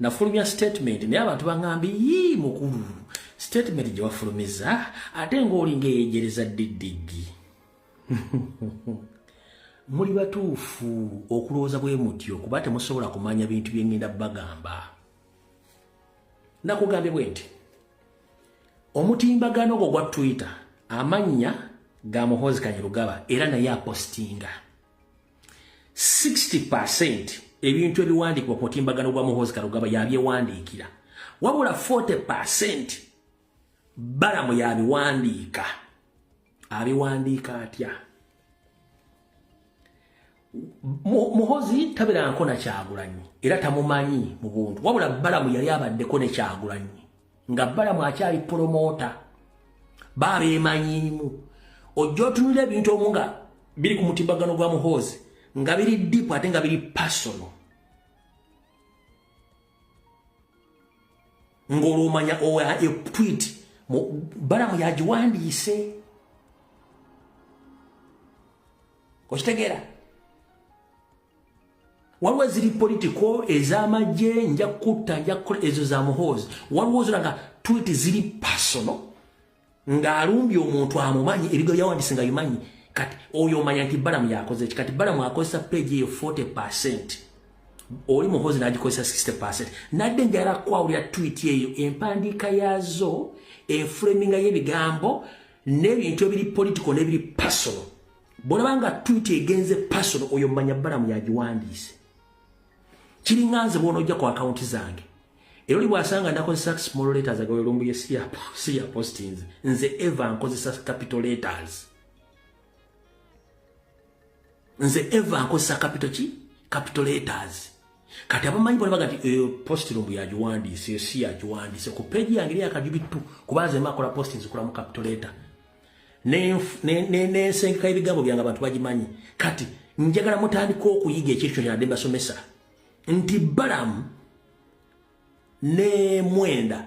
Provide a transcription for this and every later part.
Nafulumya statement, naye abantu baŋŋambye, "Yii mukulu, statement gye wafulumiza ate ng'olinga eyejereza ddiddigi." Muli batuufu okulowooza bwe mutyo, kuba temusobola kumanya bintu bye ŋŋenda bagamba. Nakugambye bwe nti omutimbagano ogwo gwa Twitter, amannya ga Muhoozi Kainerugaba, era naye apostinga 60% ebintu ebiwandiikibwa ku mutimbagano gwa Muhoozi Kainerugaba yabyewandiikira, wabula 40% Balamu yabiwandiika. Abiwandiika atya? Muhoozi tabeeranko na Kyagulanyi era tamumanyi mu buntu, wabula Balamu yali abaddeko ne Kyagulanyi nga Balamu akyali promoter. Babeemanyiimu. Ojja otunulira ebintu omu nga biri ku mutimbagano gwa Muhoozi nga biri deep ate nga biri personal, ng'olwomanya tweet Balamu yagiwandiise. Okitegeera? Waliwo eziri political, ez'amagye, nja kutta, nja kukola, ezo za Muhoozi. Waliwo zona nga tweet ziri personal, ng'alumbye omuntu amumanyi, ebigo byawandiise nga bimanyi. Kati oyo omanya nti Balamu yakoze eki. Kati Balamu akozesa page eyo 40%, oli Muhoozi n'agikozesa 60%. Nadde njala kwawulira tweet eyo, empandiika yaazo, eframinga y'ebigambo n'ebintu ebiri political n'ebiri personal. Bwolaba nga tweet egenze personal, oyo manya Balamu yagiwandiise. Kiringa nze bw'onoojja ku akawunti zange, era oli bw'asanga ndakozesa small letters, agawelumbuye siya postings. Nze ever nkozesa capital letters. Nze ever nkozesa capital ki? Capital letters. Kati abamanyi bona baga nti eyo post Lumbu yagiwandiise, eyo si yagiwandiise. Ku page yange eri akajubitu, kuba nze makola post nzikola mu capital letter, nensengeka ebigambo byange abantu bagimanyi. Kati njagala mutandika okuyiga ekintu kyo kyadde mbasomesa nti Balamu ne Mwenda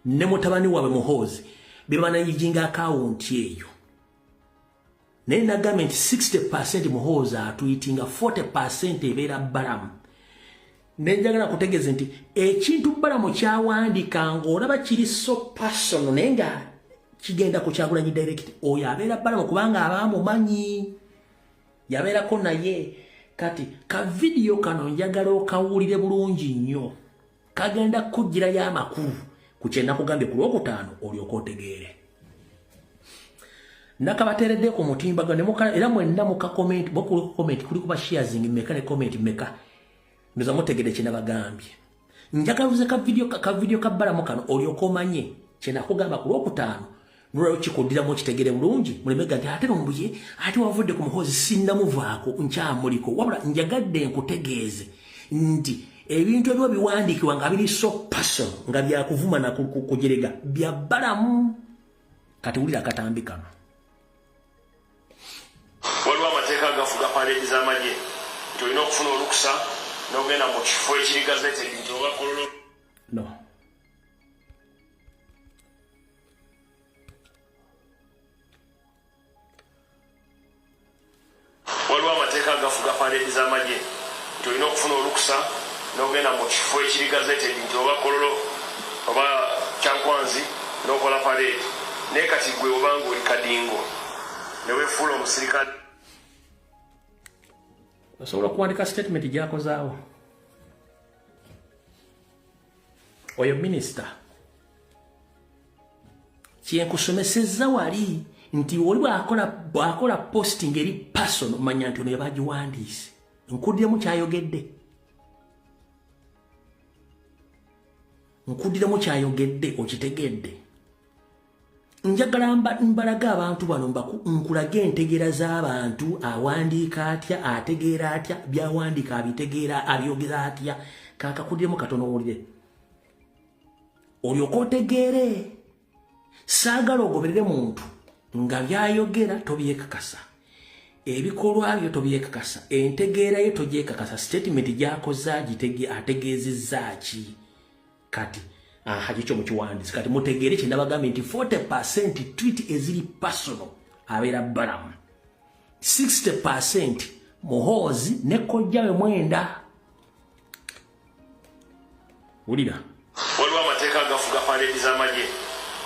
ne mutabani waabwe Muhoozi bebanayijinga akawunti eyo. Naye nagambye nti 60% Muhoozi atweetinga, 40% ebeera Balamu. Nenjagala kutegeeza nti ekintu Balamu kyawandiika ng'olaba kiri so personal naye nga kigenda ku Kyagulanyi direct, oyo abeera Balamu, kubanga abamumanyi yabeerako naye. Kati ka vidiyo kano njagala okawulire bulungi nnyo, kagenda kugirayo amakulu ku kye nakugambye ku Lwokutaano, olyoka otegeere. Nakabateeredde ku mutimbagano era mwenna muka comment, bokuli comment, kuli kuba sharing meka ne comment meka, ndoza mutegedde kye nabagambye. Njagala uze ka video ka Balamu kano olyoka omanye kye nakugamba ku Lwokutaano. Nolwayo kikuddiramu okitegere bulungi, mulemega nti ate Lumbuye ate wavudde ku Muhoozi. Sinnamuvaako, nkyamuliko, wabula njagadde nkutegeeze nti ebintu ebiba biwandiikibwa nga biri so personal, nga byakuvuma na kujerega, bya Balamu. Kati wulira akatambi kano. Waliwo amateeka agafuga parade z'amagye nti olina okufuna olukusa n'ogenda mu kifo ekiri gazetted nti oba Kololo. No. Waliwo amateeka agafuga parade z'amagye nti olina okufuna olukusa n'ogenda mu kifo ekiri gazetted nti oba Kololo oba Kyankwanzi n'okola parade. Naye kati gwe obanga oli kadingo ne weefuula omusirikale. Osobola okuwandika statement gyakozaawo oyo minisita. Kyenkusomesezza wali nti oli bwakola posting eri personal, manya nti ono yabagiwandiise. Nkuddiremu kyayogedde, nkuddiremu kyayogedde, okitegedde? Njagala mbalaga abantu bano, nkulage entegeera z'abantu. Awandiika atya? Ategeera atya? Byawandiika abitegeera? Abyogera atya? Kakakudiremu katono owulire, olyoka otegeere. Saagala ogoberere muntu nga byayogera tobyekakasa, ebikolwa byo tobyekakasa, entegeera ye togyekakasa, statement gyakoze ategeezezza ki? Kati aha, kikyo mukiwandiisi. Kati mutegeere kye nabagambye nti 40% tweet eziri personal abeera Balamu, 60% Muhoozi ne kojjawe Mwenda. Wulira. Waliwo amateeka agafuga parade z'amagye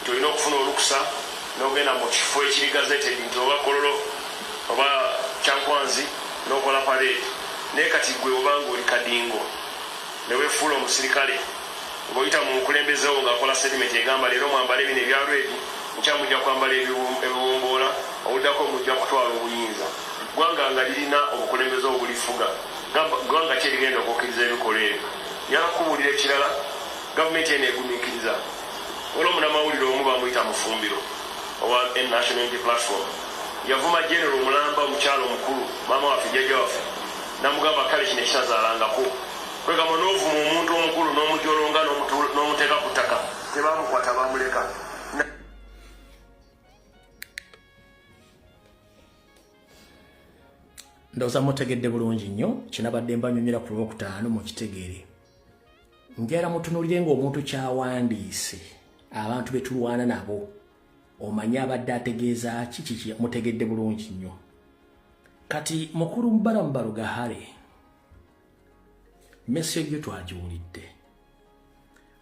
nti olina okufuna olukusa n'ogenda mu kifo ekiri gazetted nti oba Kololo oba Kyankwanzi n'okola parade. Naye kati gwe obanga oli kadingo ne weefuula omusirikale ng'oyita mu mukulembeze wo ng'akola statement egamba leero mwambale bino ebya red, nkya mujja kwambala ebiwomboola, oluddako mujja kutwala obuyinza. Ggwanga nga lirina obukulembeze obulifuga, ggwanga ki erigenda okukkiriza ebikolwa ebyo? Njagala kukubuulira ekirala, gavumenti eno egumiikiriza. Waliwo munnamawulire omu bamuyita Mufumbiro owa National Unity Platform, yavuma General omulamba, omukyalo omukulu, maama waffe, jjajja waffe, namugamba kale kino ekitazaalangako. Kwegamba n'ovuma omuntu omukulu n'omujolonga n'omuteeka ku ttaka, tebamukwata, bamuleka. Ndowooza mutegedde bulungi nnyo kinabadde mbanyumira ku Lwokutaano, mukitegeere. Njagala mutunuulire ng'omuntu kyawandiise, abantu be tulwana nabo, omanye abadde ategeeza ki. Kiki mutegedde bulungi nnyo. Kati mukulu Balaam Barugahare, message yo twagiwulidde.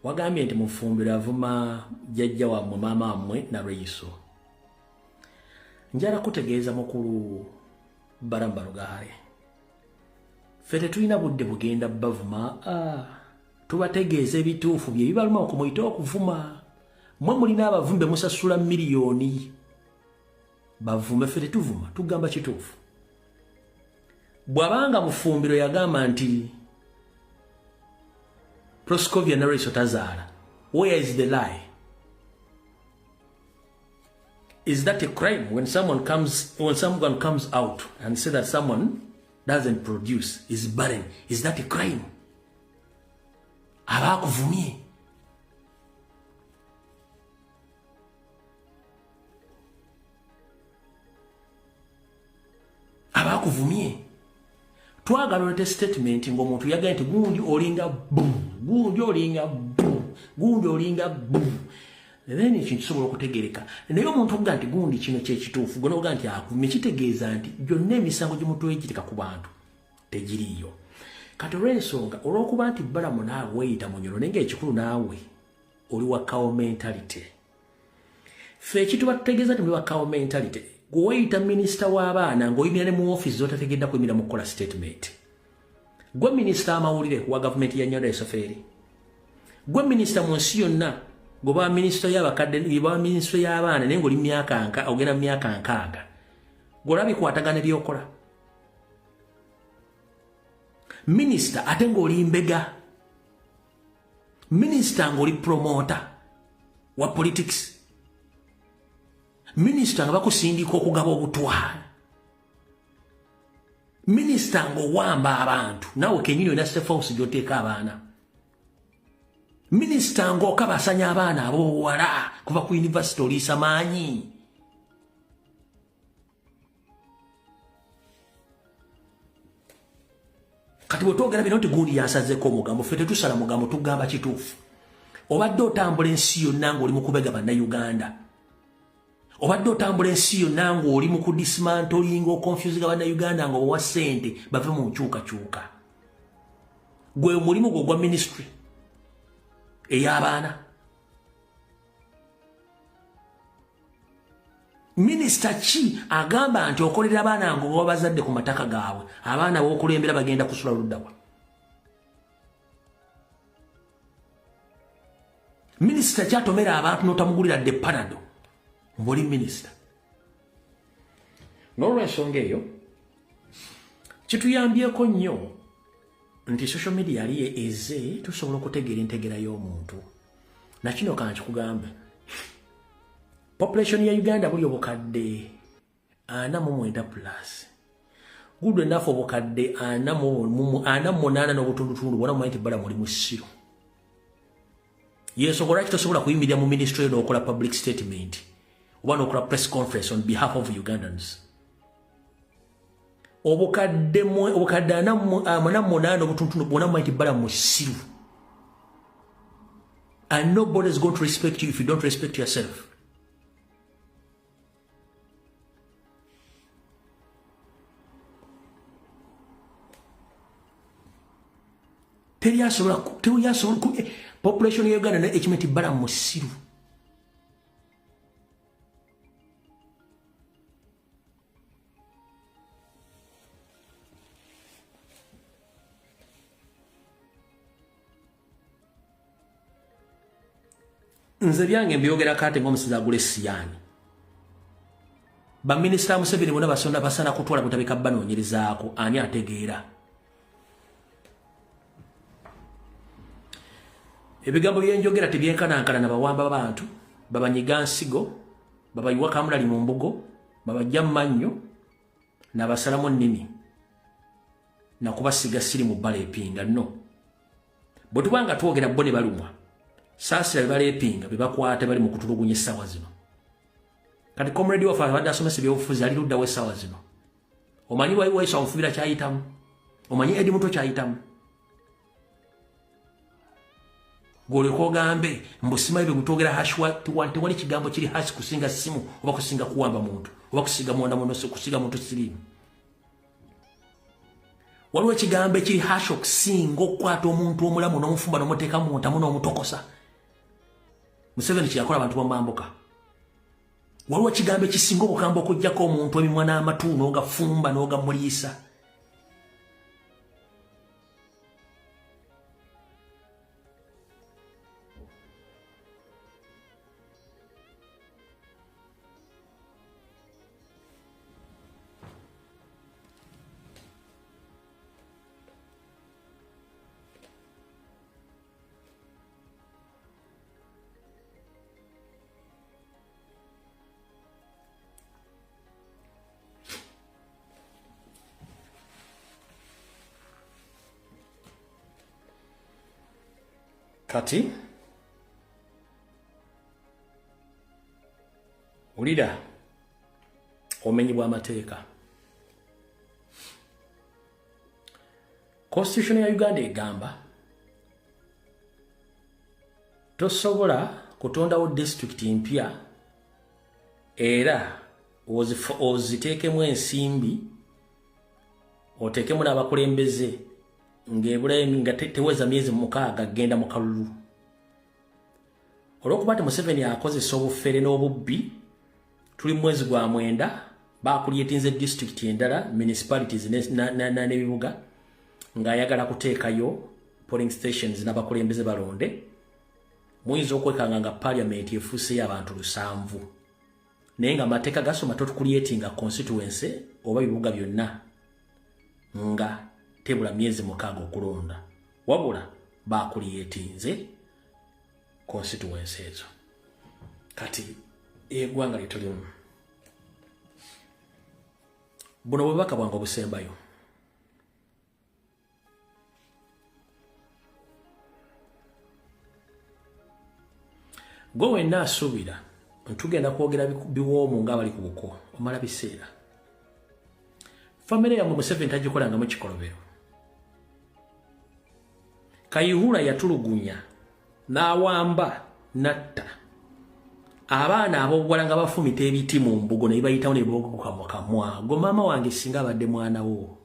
Wagambye nti Mufumbiro avuma jjajja wammwe, maama wammwe Nalweyiso. Njagala kutegeeza mukulu Balaam Barugahare, ffe tetulina budde bugenda bavuma. Tubategeeza ebituufu bye bibaluma okumuyita okuvuma. Mwe mulina abavumbe musasula miliyoni bavume, ffe tetuvuma, tugamba kituufu. Bw'abanga Mufumbiro yagamba nti Proscovia Nalweyiso tazaala, where is the lie? Is that a crime when someone comes out and say that someone doesn't produce, is barren? Is that a crime? Aba akuvumye. Aba akuvumye. Twagala olete statement ng'omuntu yagambye nti gundi olinga bu, gundi olinga bu, gundi olinga bu, then ekintu kisobola okutegereka. Naye omuntu okuga nti gundi kino kyekituufu, gwe noga nti akuvumye, kitegeeza nti gyonna emisango gimutwegireka ku bantu tegiriiyo. Kati olw'ensonga olw'okuba nti Balamu naawe weeyita Munyoro, naye ngaekikulu naawe oli wa cow mentality, ffe ekituba tutegeeza nti muli wa cow mentality. Gwe weeyita minisita w'abaana ng'oyimira ne mu ofiisi z'otategedda kuyimira mu kukola statement. Gwe minisita amawulire wa gavumenti ya Nyanda Esofeeri, gwe minisita mu nsi yonna, gwe minisita y'abakadde, ba minisita y'abaana, naye ng'oli myaka nka ogenda mu myaka 60, gw'olaba bikwatagana byokola minisita, ate ng'oli mbega minisita, ng'oli promoter wa politics, minisita nga bakusindika okugaba obutwa, minisita ng'owamba abantu, naawe kenyini olina safe house gy'oteeka abaana, minisita ng'okabasanya abaana ab'obuwala kuva ku university, oliisa maanyi. Kati bwe twogera bino nti gundi yasazeeko omugambo, ffe tetusala mugambo, tugamba kituufu. Obadde otambula ensi yonna ng'oli mu kubega Bannayuganda, obadde otambula ensi yonna ng'oli mu kudismantlinga, oconfusinga Bannayuganda nga obawa ssente bave mu nkyukakyuka. Gwe mulimu gwe ogwa ministry ey'abaana. Minisita ki agamba nti okolera abaana nga oba bazadde ku mataka gaabwe? Abaana b'okulembera bagenda kusula luddawa? Minisita kyatomera abantu n'otamugulira dde Panado ng'oli minisita. N'olwensonga eyo kituyambyeko nnyo nti social media yali eze, tusobola okutegeera entegera y'omuntu. Nakino kankikugambe, population ya Uganda buli obukadde 49 plus, good enough, obukadde 48 n'obutundutundu bwona mumanyi nti bala muli musiru. Yensonga lwaki tosobola kuyimirira mu ministry n'okola public statement oba n'okola press conference on behalf of Ugandans. Obukadde 48 obutundutundu bwona mumanyi nti bala musiru, and nobody is going to respect you if you don't respect yourself. Teri asobola, teri asobola. Population ya Uganda ne ekimeti bala musiru. Nze byange mbyogera kate ng'omusiza agula essiyani. Baminisita Museveni bonna basonda basana kutwala kutabika banoonyerezaako ani ategeera. Ebigambo byenjogera tebyenkanankana na bawamba bantu, babanyiga nsigo, babayiwa kamulali mu mbugo, babajja mannyo, n'abasalamu nnimi, nakubasiga siri mu bbala epinga no. Bwe tuba nga twogera bo ne balumwa, saasira be baleepinga be bakwata bali mu kutulugunya essaawa zino. Kati comrade waffe abadde asomesa ebyobufuzi ali luddawo essaawa zino. Omanyi Waiswa Omufumbira kyayitamu? Omanyi Eddie Mutwe kyayitamu? Gw'olyoka ogambe mbu simanyi bwe gutwogera hash tewali kigambo kiri hash kusinga simu oba kusinga kuwamba muntu oba kusiga mwanda muno kusiga muntu siriimu. Waliwo ekigambo ekiri hash okusinga okukwata omuntu omulamu n'omufumba n'omuteeka mu ntamu n'omutokosa. Museveni kye yakola abantu bamambuka. Waliwo ekigambo ekisinga obukambwe okuggyako omuntu emimwa n'amatu n'ogafumba n'ogamuliisa. Kati wulira obumenyi bw'amateeka. Constitution ya Uganda egamba tosobola kutondawo district mpya era oziteekemu ensimbi oteekemu n'abakulembeze ng'ebulayo nga teweza myezi 6 genda mu kalulu. Olw'okuba nti Museveni akozesa obufere n'obubbi, tuli mwezi gwa 9 bakulyetinze district endala municipalities n'ebibuga ng'ayagala kuteekayo polling stations n'abakulembeze balonde. Muyinza okwekanga nga parliament efuuseyo abantu 7, naye nga amateeka gasoma totukulyetinga constituency oba bibuga byonna nga tebula myezi 6 okulonda, wabula bakulyetinze constituency ezo. Kati eggwanga lye tulimu, buno bubaka bwange obusembayo. Gwe wenna asuubira ntugenda kwogera biwoomu ng'abali ku buko omala biseera. Famire yammwe Museveni tagikolangamu kikolobero. Kayihura yatulugunya n'awamba n'atta abaana ab'obuwala nga bafumita ebiti mu mbugo ne bibayitawo ne boogoka mu kamwa. Gwe maama wange singa abadde mwana wo.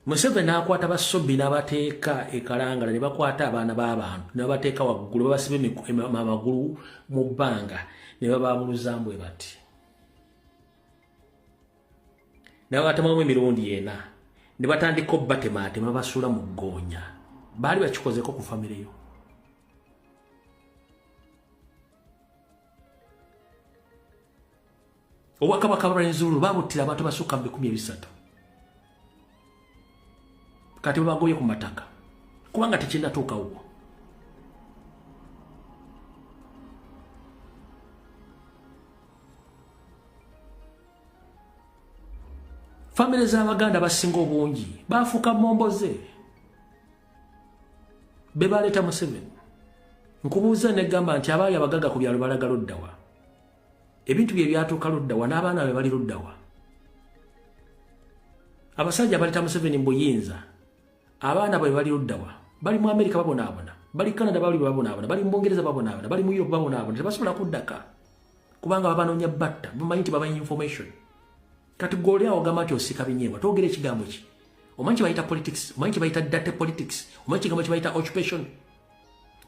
Museveni n'akwata basobbi n'abateeka e Kalangala ne bakwata abaana b'abantu ne babateeka waggulu babasiba amagulu mu bbanga ne babaabuluza mbwe bati. Ne babatemamu emirundi 4 ne batandika obbatemaatema babasuula mu ggoonya. Baali bakikozeko ku famire yo. Obwakabaka bwa Rwenzururu babuttira abantu basukka mu 300. Kati babagobye ku mataka kubanga tekinnatuukawo. Famire z'Abaganda basinga obungi baafuuka momboze be baleeta Museveni. Nkubuuza negamba nti abaali abagagga ku byalo balaga luddawa? Ebintu bye byatuuka luddawa n'abaana be bali luddawa? Abasajja baleeta Museveni mu buyinza, abaana bwe bali luddawa? Bali mu Amerika babonaabona, bali Canada bali babonaabona, bali mu Bungereza babonaabona, bali mu Europe babonaabona, tebasobola kuddaka kubanga babanoonya batta, bamanyi nti bamanyi information. Kati gwe oli awo ogamba nti osika binyeebwa, twogera ekigambo ki? Omanyi kyebayita politics? Omanyi kyebayita dirty politics? Omanyi kigambo kyebayita occupation?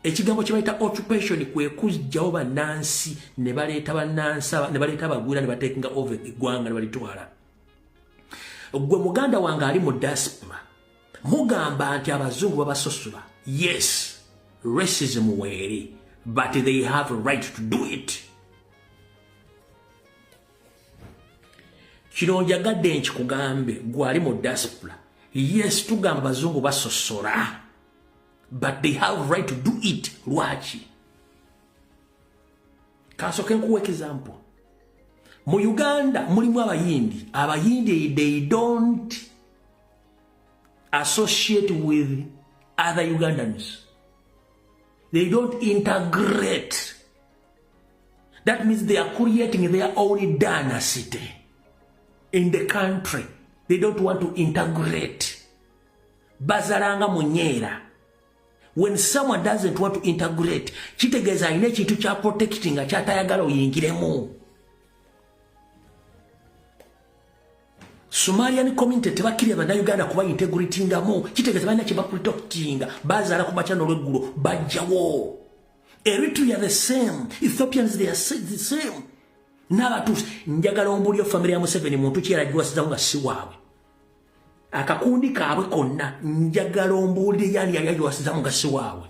Ekigambo kyebayita occupation kwe kujjawo bannansi ne baleeta bannansi ne baleeta abagwira ne batekinga over eggwanga ne balitwala. Gwe muganda wange ali mu diaspora, mugamba nti abazungu babasosola. Yes, racism weeri, but they have a right to do it. Kino njagadde nkikugambe gwe ali mu diaspora. Yes, tugamba bazungu basosola, but they have right to do it. Lwaki? Kansooke nkuwa example. Mu Uganda mulimu abayindi. Abayindi, they don't associate with other Ugandans. They don't integrate. That means they are creating their own dynasty in the country. They don't want to integrate. Bazalanga munyeera. When someone doesn't want to integrate, kitegeeza alina ekintu kya protecting nga kyatayagala oyingiremu. Somalian community tebakkirira bannayuganda kuba integratingamu, kitegeeza balina kye baprotectinga. Bazaala ku makya n'olweggulo bajjawo. Eritrea the same, Ethiopians, they are the same, n'abatuusi. Njagala ombulyo family ya Museveni muntu ki yalagiwasizamu nga si waabwe? Akakundi kaabwe konna, njagala ombuulire yani yali agiwasizamu nga si waabwe.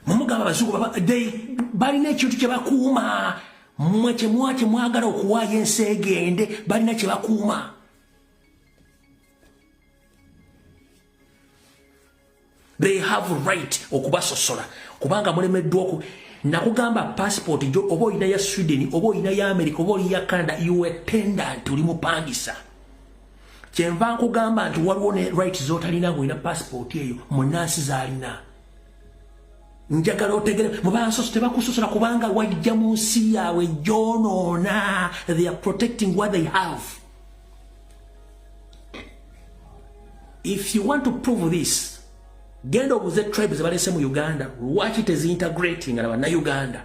Mumugamba abazungu balina ekintu kye bakuuma, mmwe kyemwa kyemwagala okuwaayo ensi egende, balina kye bakuuma. They have right okubasosola kubanga mulemeddwa oku nakugamba passport jo, oba olina ya Sweden, oba olina ya America, oba oli ya Canada, you a tenant, oli mupangisa. Kyenva nkugamba nti waliwo ne right zotalina ngaolina passport eyo munansi zalina. Njagala otegere, mubansoso tebakusosola kubanga wajja mu nsi yaabwe gyonoona. They are protecting what they have. If you want to prove this, genda obuze tribes zebalese mu Uganda lwaki tezintegrating na bannayuganda.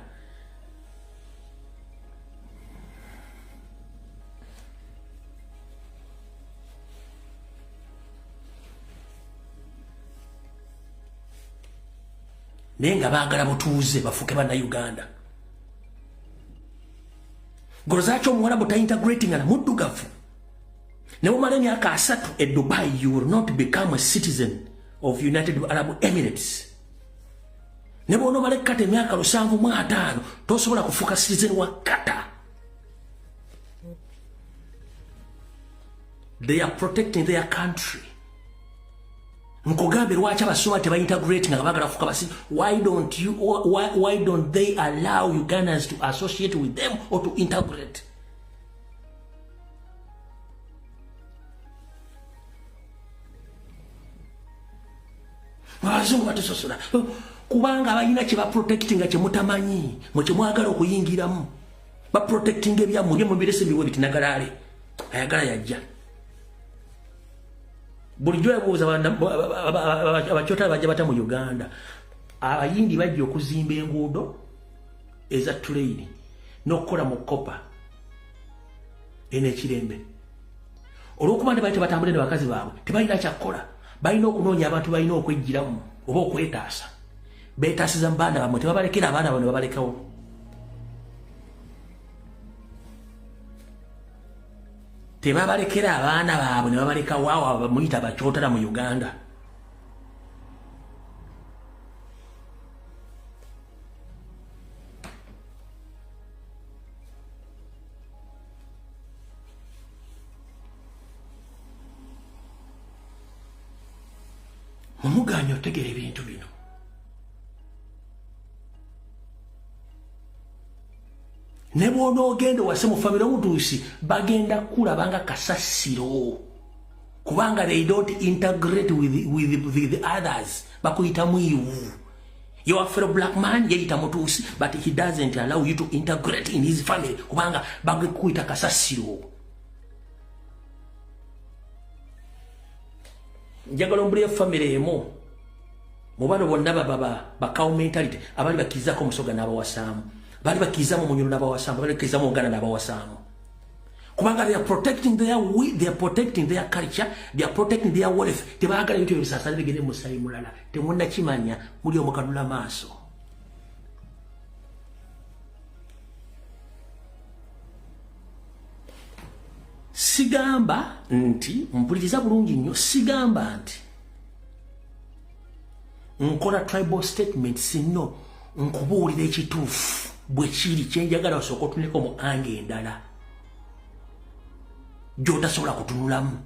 Naye nga baagala butuuze bafuuke bannayuganda. Golozaki omuwarabu taintegrating na muddugavu? Ne bumala emyaka 30 e Dubai, you will not become a citizen of United Arab Emirates. Ne bw'onoomala ekkata emyaka 75, tosobola kufuuka citizen wa Qatar. They are protecting their country. Nkugambe lwaki abasoma tebaintegrate nga baagala kufuuka basi. Why don't they allow Ugandans to associate with them or to integrate? Abazungu batusosola kubanga balina kye baprotectinga kye mutamanyi, mwe kye mwagala okuyingiramu. Baprotectinga ebyammwe bye mubirese biwe biti nagalaale ayagala yajja. Bulijjo ebuuza abakyotala bajja bata mu Uganda? Abayindi bajja okuzimba enguudo eza tuleyini n'okukola mu kopa eno ekirembe. Olw'okuba nti bali tebatambule ne bakazi baabwe, tebalina kyakkola, balina okunoonya abantu balina okwejjiramu oba okwetaasa. Beetaasiza mu baana bammwe, tebabalekera abaana bano, babalekawo. Tebabalekera abaana baabwe ne babalekawo awo bamuyita abakyotala mu Uganda. Mumuganya otegera ebintu bino. Ne bw'onoogenda owase mu famire omutuusi, bagenda kulaba nga kasasiro kubanga they don't integrate with the others. Bakuyita mwiwu. You are fellow black man, yeyita mutuusi, but he doesn't allow you to integrate in his family kubanga bagekuyita kasasiro. Njagala ombulire famire emu mu bano bonna baba bakawo mentality abali bakkirizaako omusoga n'abawasaamu, bali bakkirizamu omunyolo n'abawasaamu, bali bakkirizamu omuganda n'abawasaamu. Kubanga they are protecting their they are protecting their culture, they are protecting their wealth. Tebaagala ebintu ebisasale bigende mu musaayi mulala. Temunnakimanya, muli omukanula maaso. Sigamba nti, mpuliriza bulungi nnyo, sigamba nti nkola tribal statement, sino nkubuulira ekituufu bwe kiri. Kyenjagala osooka otunuleko mu ange endala gy'otasobola kutunulamu.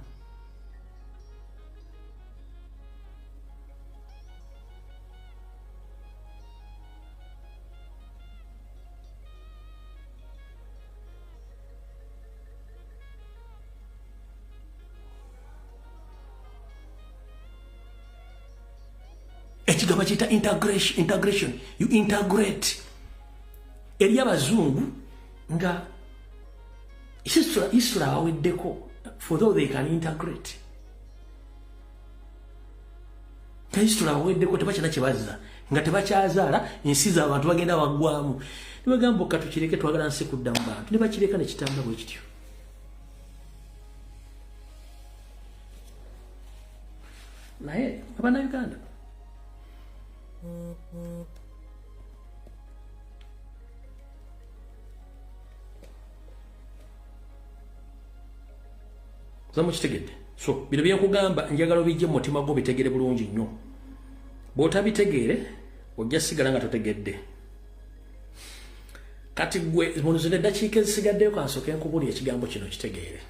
Ekigambo kiyita integration, integration, you integrate. Eri abazungu nga history abaweddeko, for though they can integrate. Nga history abaweddeko, tebakyana kyebazza, nga tebakyazaala, ensi z'abantu bagenda baggwamu. Ne bagamba okka tukireke, twagala nsi kuddamu bantu. Ne bakireka ne kitambula bwe kityo. Naye Abannayuganda zamukitegedde. So bino byenkugamba njagala obijje mu mutima gwo, bitegere bulungi nnyo. Bw'otabitegeere ojja sigala nga totegedde. Kati gwe mu zino eddakiika ezisigaddeyo kansooke nkubuulire ekigambo kino kitegeere.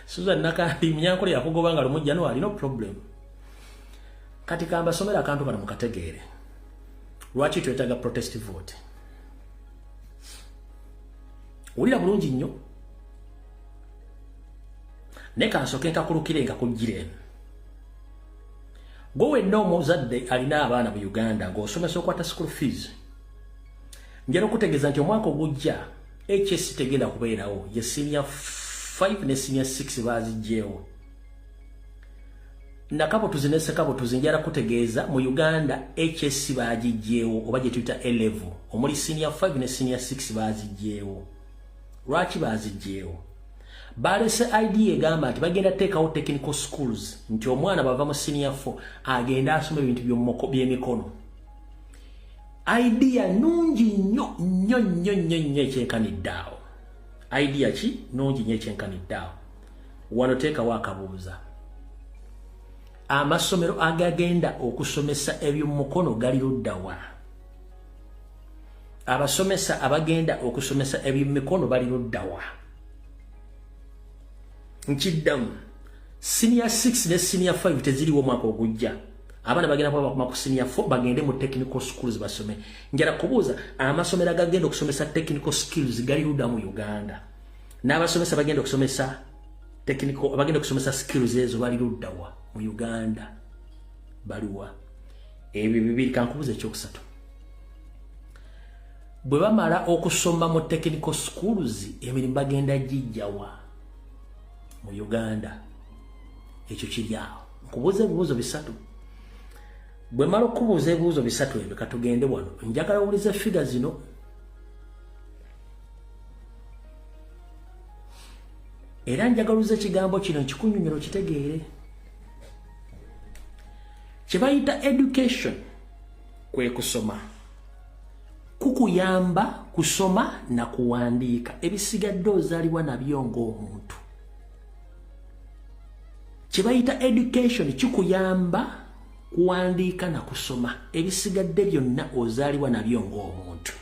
Susan Nakandi Munyankole yakugoba nga lumu January, no problem. Kati kambasomera akantu kano mukategeere. Lwaki twetaaga protest vote? Wulira bulungi nnyo. Naye kansooke nkakulukire nkakuggyire eno. Gwe wenna omuzadde alina abaana mu Uganda ng'osomesa okwata school fees, njala okutegeeza nti omwaka ogujja HS tegenda kubeerawo, ye senior 5 ne senior 6 baziggyewo. Nakabutuzi ne sekabutuzi, njala kutegeeza mu Uganda HS bagiggyewo, oba gye tuyita A level, omuli senior 5 ne senior 6 baziggyewo. Lwaki baziggyewo? Balese idea egamba nti bagenda teekawo technical schools, nti omwana bava mu senior 4 agenda asoma ebintu by'emikono. Idea nungi nnyo nnyo nnyo nnyo nnyo ekyenkanidde awo. Idea ki nungi nnyo ekyenkanidde awo. Wano teekawo akabuuza. Amasomero agagenda okusomesa eby'omukono gali ludda wa? Abasomesa abagenda okusomesa eby'emikono bali ludda wa? Nkiddamu, senior 6 ne senior 5 teziriwo omwaka ogujja. Abaana bagenda kuba bakoma ku senior 4 bagende mu technical schools basome. Njala kubuuza, amasomero agagenda okusomesa technical skills gali ludda mu Uganda? N'abasomesa bagenda okusomesa technical, abagenda okusomesa skills ezo bali ludda wa mu Uganda? Baliwa? Ebyo bibiri. Kankubuuza ekyokusatu. Bwe bamala okusoma mu technical schools, emirimu bagenda gijjawa mu Uganda? Ekyo kiri awo. Nkubuuza ebibuuzo bisatu. Bwe mala okubuuza ebibuuzo bisatu ebyo, katugende wano. Njagala owulize figure zino. Era njagala owulize ekigambo kino nkikunyonyola okitegeere. Kye bayita education kwe kusoma. Kukuyamba kusoma na kuwandiika. Ebisigadde ozaalibwa nabyo ng'omuntu. Kye bayita education kikuyamba kuwandiika na kusoma. Ebisigadde byonna ozaalibwa nabyo ng'omuntu.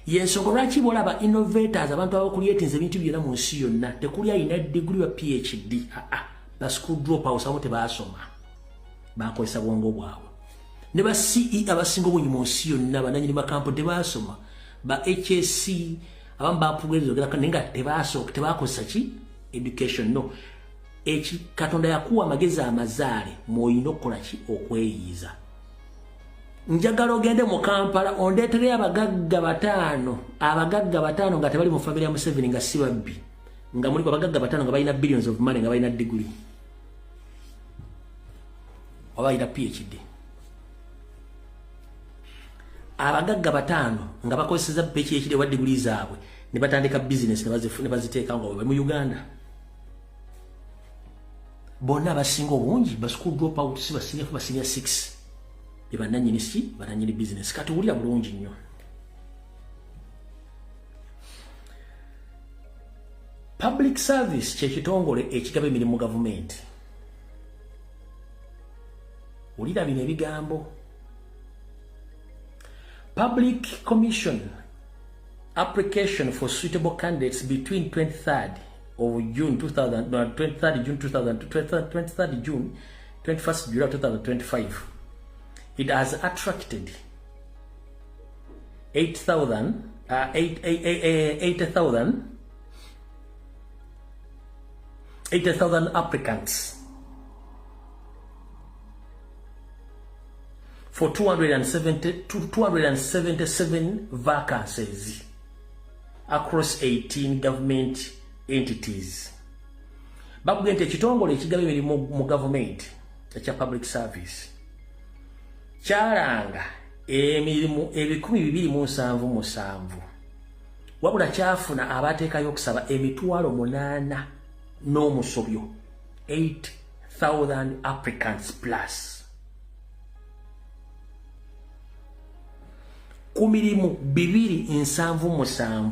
Yensonga lwaki bw'olaba innovators, abantu abakuliyetinze ebintu byonna mu nsi yonna, tekuli alina degree wa PhD. Aa, ba school dropouts, abamu tebaasoma, bakozesa bwongo bwabwe. Ne ba CE abasinga obungi mu nsi yonna, bananyini makampuni, tebaasoma. Ba HSC abamu bapugereza, naye nga tebasooka, tebakozesa ki education, no. Eki Katonda yakuwa amagezi amazaale mw'olina okukola ki? Okweyiiza. Njagala ogende mu Kampala ondeetereyo abagagga bataano, abagagga bataano nga tebali mu family ya Museveni, nga si babbi, nga mulimu abagagga bataano nga balina billions of money, nga balina degree oba balina PhD. Abagagga 5 nga bakozesezza PhD wa degree zaabwe ne batandika business ne baziteeka nga bwe mu Uganda. Bonna abasinga obungi ba school drop out, si ba senior 4, ba senior 6, be bannannyini si bannannyini business. Kati wulira bulungi nnyo. Public service kye kitongole ekigaba emirimu gavumenti. Wulira bino ebigambo. Public Commission application for suitable candidates between 23rd of June 2000, no, 23rd June 2000 to 23rd June 21st July 2025. It has attracted 8,000 80,000 applicants for 277 vacancies across 18 government entities. Bakugenda nti ekitongole ekigaba emirimu mu gavumenti ekya public service kyalanga emirimu 277, wabula kyafuna abateekayo okusaba 8,000 n'omusobyo, 8,000 applicants plus, ku mirimu 277.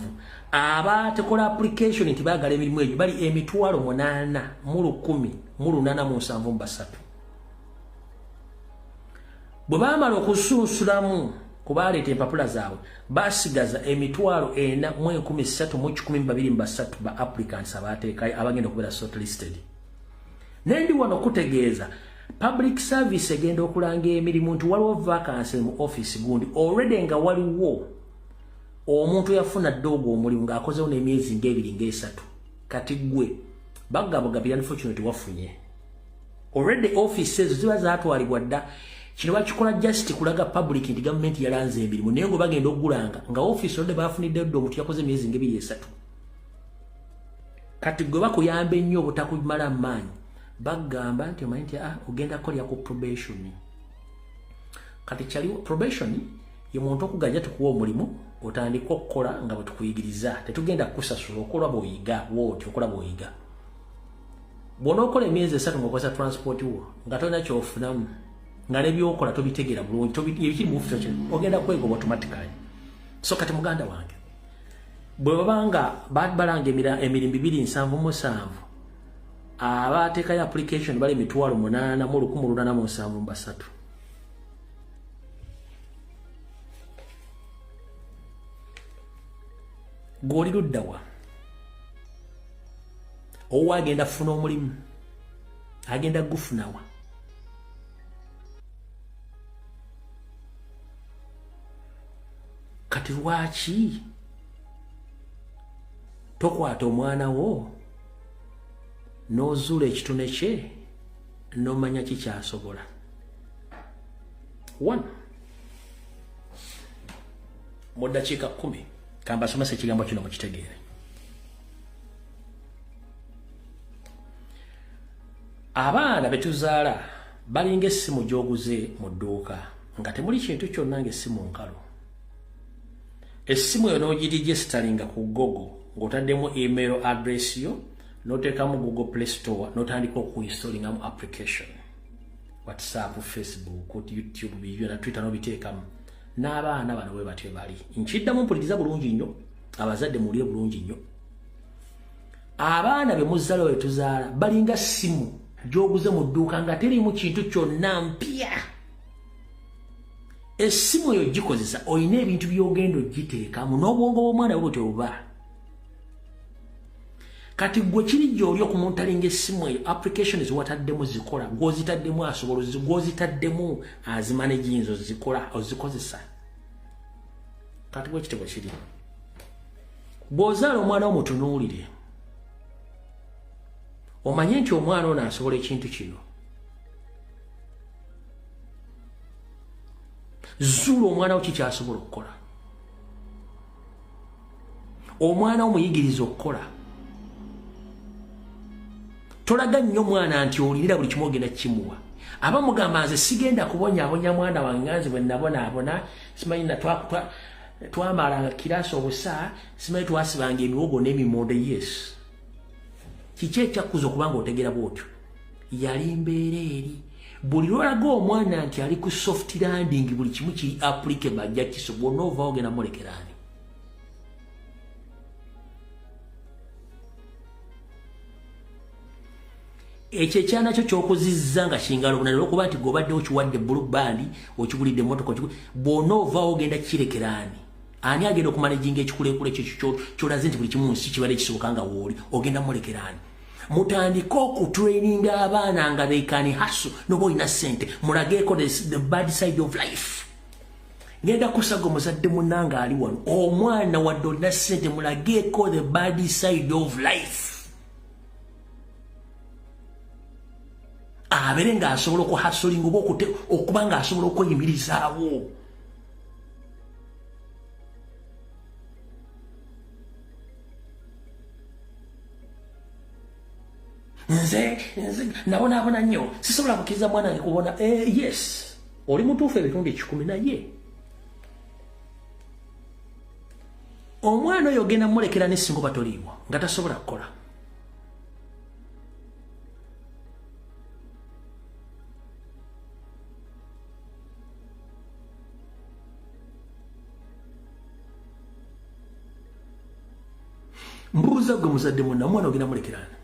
Abatekola application nti baagala emirimu egyo bali 8,873. Bwe baamala okusunsulamu ku baleeta empapula zaabwe, basigaza 4,312 ba applicants abateekayo abagenda okubeera shortlisted. Naye ndi wano okutegeeza public service egenda okulanga emirimu nti waliwo vacancy mu office gundi, already nga waliwo omuntu yafuna dda ogwo omulimu ng'akozewo n'emyezi ng'ebiri ng'esatu. Kati gwe bagabagabira, unfortunately wafunye already office ezo ziba zaatwalibwa dda. Kino bakikola just kulaga public nti gavumenti yalanze emirimu, naye ngo bagenda okugulanga nga office already bafunidde dda omuntu yakoze emyezi ng'ebiri esatu. Kati gwe bakuyamba ennyo obutakumala maanyi, bagamba nti omanyi nti ogenda kukolera ku probation. Kati kyali probation ye muntu okugajja tukuwa omulimu otandika okukola nga bwe tukuyigiriza, tetugenda kukusasula, okola bw'oyiga, wooti okola bw'oyiga. Bw'onookola emyezi 3 ng'okozesa transport wo nga tolina ky'ofunamu, nga n'ebyokola tobitegeera bulungi, ebikiri mu office kino ogenda kwegoba automatically. So kati muganda wange, bwe babanga balanga emirimu 277, abateekayo application bali 8,873. Gw'oli luddawa? Owa agenda kufuna omulimu, agenda gufunawa? Kati lwaki tokwata omwana wo n'ozuula ekitone kye n'omanya kikyasobola? 1 mu ddakiika 10 kambasomesa ekigambo kino mukitegeere. Abaana betuzaala balinga essimu gy'oguze mu dduuka nga temuli kintu kyonna, ng'essimu nkalo. Essimu eyo n'ogiregisteringa ku Google ng'otaddemu email address yo, n'oteekamu Google Play Store, n'otandika okuinstallingamu application, WhatsApp, Facebook, YouTube, bibyo na Twitter n'obiteekamu. N'abaana bano bwe batyo bali. Nkiddamu, mpuliriza bulungi nnyo, abazadde muwulire bulungi nnyo. Abaana be muzaala, bwe tuzaala, balinga ssimu gy'oguze mu dduuka nga teriimu kintu kyonna mpya. Essimu eyo gikozesa, olina ebintu by'ogenda ogiteekamu, n'obwongo bw'omwana bwe butyo buba. Kati gwe kiri gy'oli okumonitoringa essimu eyo, application ziwataddemu zikola, gw'ozitaddemu asobola, gw'ozitaddemu azimanaginza ozikola ozikozesa. Kati bwe kityo bwe kiri. Bw'ozaala omwana wo mutunuulire, omanye nti omwana ono asobola ekintu kino. Zuula omwana wo kikyasobola okukola. Omwana wo muyigiriza okukola. Tolaga nnyo omwana nti olinira buli kimu ogenda kimuwa. Abamugamba nze sigenda kubonyaabonya mwana wange, nze bwe nabonaabona, simanyi twamalanga kirasi obusa, simanyi twasibanga emiwogo n'emimondo. Yes, kiki ekyakkuza okubanga otegeera bwotyo? Yali mbeera eri. Buli lwolaga omwana nti ali ku soft landing, buli kimu kiri applicable, ajja kiso. Bwonna ovaawo ogenda mulekeraani. Ekyo ekyana kyo kyokuzizza nga kingalo bunene, olwokuba nti gobadde okiwadde blue band, okigulidde emmotoka, bw'ona ovaawo ogenda kirekeraani? Ani agenda okumanaginga ekikulekule ekyo kyolaze nti buli kimu nsi kibadde kisoboka nga wooli? Ogenda mulekeraani? Mutandike okutraininga abaana nga they can hustle. Noba olina ssente, mulageeko the bad side of life. Ngenda kusaga omuzadde munnanga ali wano, omwana wadde olina ssente, mulageeko the bad side of life, abeere ng'asobola okuhustlinga oba okuba ng'asobola okweyimirizaawo. Nze nabonaabona nnyo, sisobola kukkiriza mwana wange kubona. Yes, oli mutuufu ebitundu 100, naye omwana oyo ogenda mulekera nesinga oba toliiwo nga tasobola kukola. Mbuuza gwe muzadde munna, omwana ogenda mulekerana?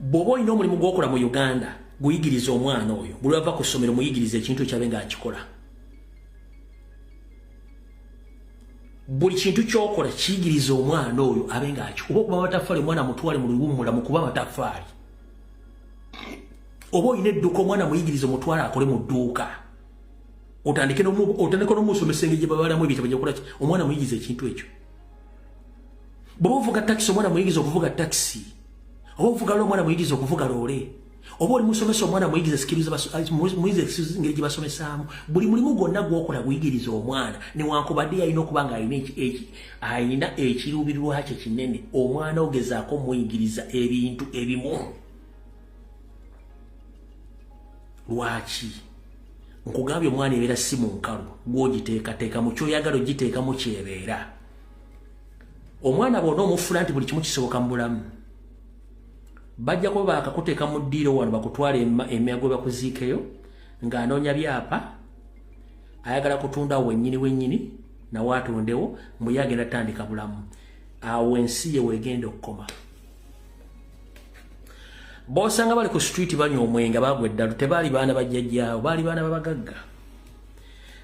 Bw'oba olina omulimu gw'okola mu Uganda, guyigiriza omwana oyo. Buli wava ku ssomero, muyigiriza ekintu kyabe ng'akikola. Buli kintu kyokola kiyigiriza omwana oyo abe ng'akikola. Oba okuba amataffaali, omwana mutwale mu luwummula mukuba amataffaali. Oba olina edduuka, omwana muyigiriza, omutwale akole mu dduuka. Otandike n'omusomesa engeri gye babalamu ebitabo gyekola. Omwana muyigiriza ekintu ekyo. Bw'oba ovuga takisi, omwana muyigiriza okuvuga takisi. Oba ovuga loole, omwana muyigiriza okuvuga loole. Oba oli musomesa, omwana muyigiriza skills, muyigiriza engeri gye basomesaamu. Buli mulimu gwonna gw'okola guyigiriza omwana, newankubadde yalina okuba nga alina ekiruubirirwa kye kinene. Omwana ogezaako muyigiriza ebintu ebimu. Lwaki nkugambye omwana ebeera si mu nkalu, gw'ogiteekateeka mu kyoyagala ogiteekamu kyebeera. Omwana bw'ona omufula nti buli kimu kisoboka mu bulamu, bajja kuba bakakuteeka mu ddiiro wano, bakutwala emyago, bakuziikeyo ng'anoonya byapa, ayagala kutunda wennyini wennyini, nawe atondewo mbuye agenda tandika bulamu. Awo ensi ye weegenda okukoma. Bosanga bali ku street banywa omwenge, bagwa eddalu, tebaali baana bajjajjaawo, baali baana babagagga.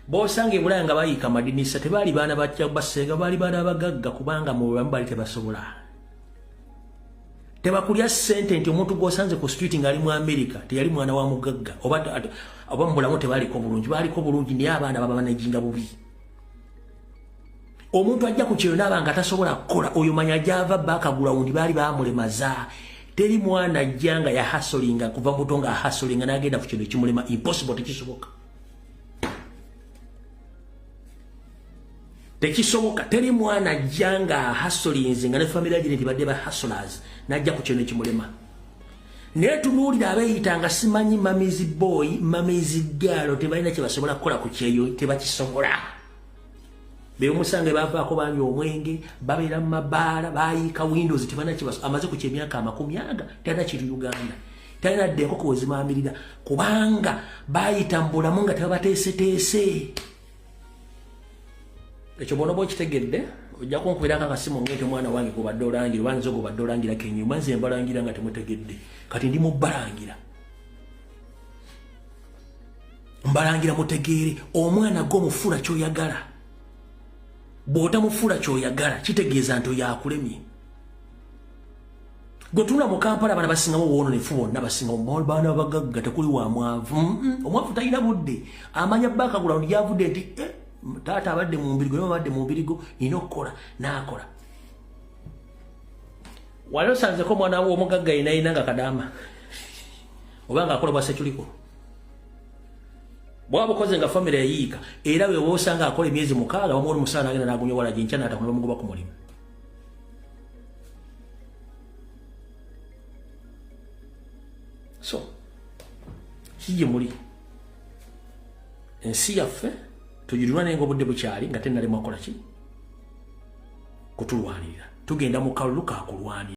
Bosanga ebulaya nga bayiika amadinisa, tebaali baana basenga, baali baana babagagga, kubanga mu bulamu bali tebasobola, tebakulya ssente. Nti omuntu gw'osanze ku street ng'ali mu America teyali mwana wa mugagga, oba mu bulamu tebaliko bulungi. Baaliko bulungi, naye abaana baba banajinga bubi. Omuntu ajja ku kyeyo naaba nga tasobola kukola, oyo manya gyava background baali bamulemaza. Teri mwana ajja nga yahustlinga kuva muto, nga ahustlinga n'agenda ku kintu ekimulema. Impossible, tekisoboka, tekisoboka. Teri mwana ajja nga ahustlinze, nga ne family agire nti badde ba hustlers, n'ajja ku kintu ekimulema. Naye tunuulira abeeyita nga simanyi mummy's boy, mummy's girl, tebalina kye basobola kukola ku kyeyo, tebakisobola. Beomusange bavaako banywa omwenge, babeera mu mabaala, bayiika windows, tebalina kye. Amaze ku kyemyaka 20 aga, talina kintu Uganda, talina dde enkoko wezimaamirira, kubanga bayita mu bulamu nga tebabateeseteese. Ekyo bwona oba okitegedde, ojja kunkubirako akasimu ngenti omwana wange gobadde olangira, oba nze gobadde olangirako enyuma. Nze mbalangira nga temutegedde, kati ndi mubalangira, mbalangira mutegeere. Omwana gwomufuula kyoyagala, bw'otamufuula kyoyagala kitegeeza nti oyo akulemye. Gwe tunula mu Kampala, abaana basingamu obwononefu bonna basingamu baana bagagga, tekuli wa mwavu. Omwavu talina budde, amanya background yavudde nti taata abadde mu mbirigo, naye abadde mu mbirigo, nina okukola, n'akola. Wali osanzeko omwana w'omugagga yenayina nga kadaama oba nga akola bwa seculiko? Bwaba bukoze nga famire yayiika, era bwe osanga akola emyezi 6, bamuwa omusaala, nagenda nagunya walagi, nkya natakuna, bamugoba ku mulimu. So Kiki gye muli? Ensi yaffe tugirulwa, naye nga obudde bukyali, nga tennalemwa kukola ki? Kutulwanirira. Tugenda mu kalulu kakulwanira.